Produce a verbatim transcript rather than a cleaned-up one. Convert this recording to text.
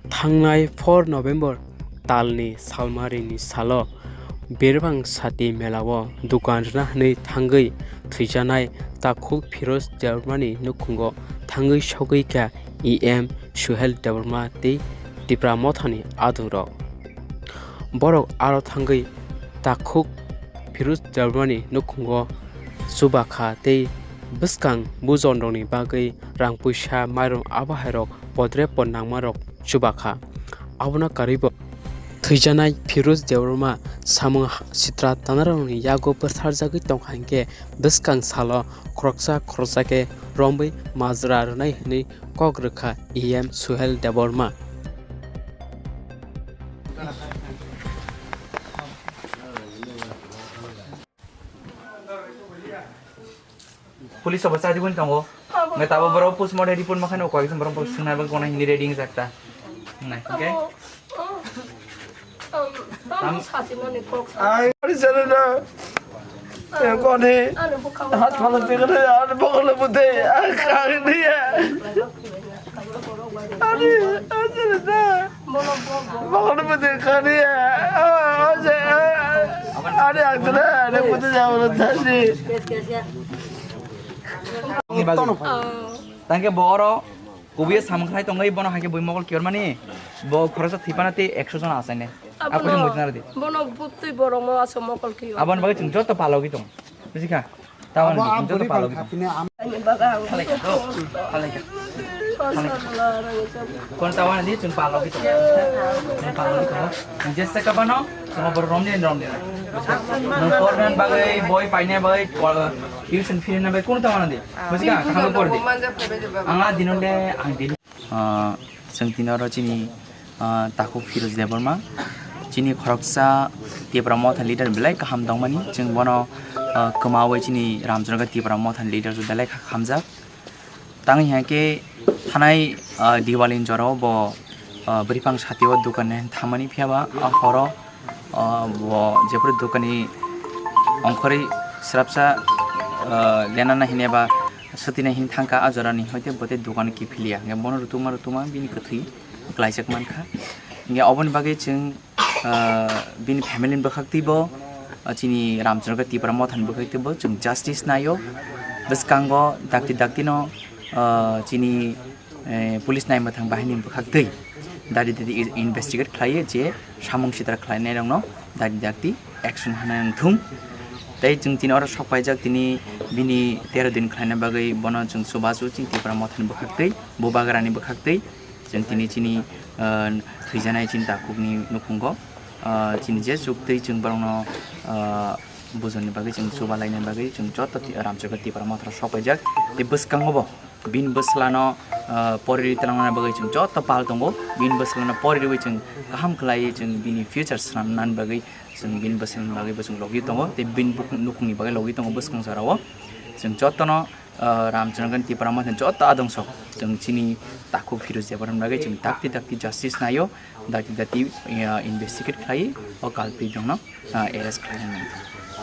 Thangnai four November talni salmarini salo Birphang Sati melao dukan rwna hwnwi thangwi thwijanai takhuk Firoz Debbarmani nukhungo thangwi sogwi kha E M Suhel Debbarma tei Tipra Mothani adungrok. Borok aro thangwi takhuk Firoz Debbarmani nukhungo chubakha tei bwskang bujonrokni bagwi rang puisa, mairum, abo hairok podre pod nangmarok chubakha. Abono karwibo thwijanai Firoz Debbarma samung ha-, sitra tanarokni yago bwsarjagwi tongkha hinkhe bwskang salo khoroksa khoroksa khe romwi majra rwnai hwnwi kok rwkha E M Suhel Debbarma. Police obo chadi boni tongo. Ngai tabo borok postmortem report makhano koi borok borok swngnai bang kona hini ready wngjakta. Nai, okay? Tam- Ai, ari sana na. Kone. Hat phala pegale, ar bokole bute, ar kagniya. Ari, ari sana na. Bokole bute kagniya. Ari aktana, ari bute jabolo tani. Tangke boro kubuye samung khlai tongwi bono hakhe bui mokol kiyormani bo khoroksa thwipana tei ekso jon achaine. Ako se muitina rwdi. Bono butwi borok mo aso mokol kiyor. Aboni bagwi chwng joto palogwi tong. Bujikha? Tabani chwng joto palogwi tong. Ani bagwi ang. Kon tawan di chwng palo gitu. Chwng palo gitu. Jesa kabano, chwng bor romni romni. Nung pornan bagwi, boi paina bagwi, tuition fee na bagwi kun tawan di. Buji ka, kaham por di. Ang a dinonde, ang din. Ah, chwng tini oro chini, ah, takhuk Firoz Debbarma. Chini khoroksa Tipra Motha leader belai kaham tongmani. Chwng bono, ah, kwmawi chini Ramchanagar Tipra Motha leader belai kha-, hamjak. Tang hinkhe thanai, ah, Diwali ni jorao bo, ah, bwrwi phang satio dukan ni thamani phiyaba, ah, horo, ah, bo jephru dukan ni ongkhorwi srapsa, ah, lenana hineba swtina hin thangkha, ah, jora ni hoite bote dukan kiphiliya. Hingkhe bono rutuma rutuma bini kwthwi klaijak mankha. Hingkhe oboni bagwi chwng ah, bini family ni bwkhaktwibo, ah, chini Ramchanagar Tipra Mothani bwkhaktwibo chwng justice naio. Bwskango dakti daktino, ah, chini, eh, police naimwthang bahaini bwkhaktwi dakti dakti investigate khlaiwi je samung sitra khlainairokno dakti dakti action hana wngthung. Tei chwng tini oro sok paijak tini bini tero din khlaina bagwi bono chwng chubachu chini Tipra Mothani bwkhaktwi, Bubagrani bwkhaktwi. Chwng tini chini, ah, thwijanai chini takhukni nukhungo, ah, chini je chuktwi chwng borokno, ah, bujoni bagwi chwng chuba laina bagwi chwng joto ti-, Ramchakra Tipra Mothra sok paijak. Tei bwskango bo bini bwslano, ah, poriri twlangnani bagwi chwng joto pal tongo. Bini bwslano poririwi chwng kaham khlaiwi chwng bini future swnamnani bagwi chwng bini bwslani bagwi bo chwng logi tongo. Tei bini buk-, nukhungni bagwi logi tongo bwskang jorao. Chwng jotono ah, Ramchanagar Tipra Mothani joto adong sok chwng chini takhuk Firoz Debbarma bagwi chwng dakti dakti justice naio, dakti dakti, ah, investigate khlai o culprit rokno, ah, arrest khlaina nangkha.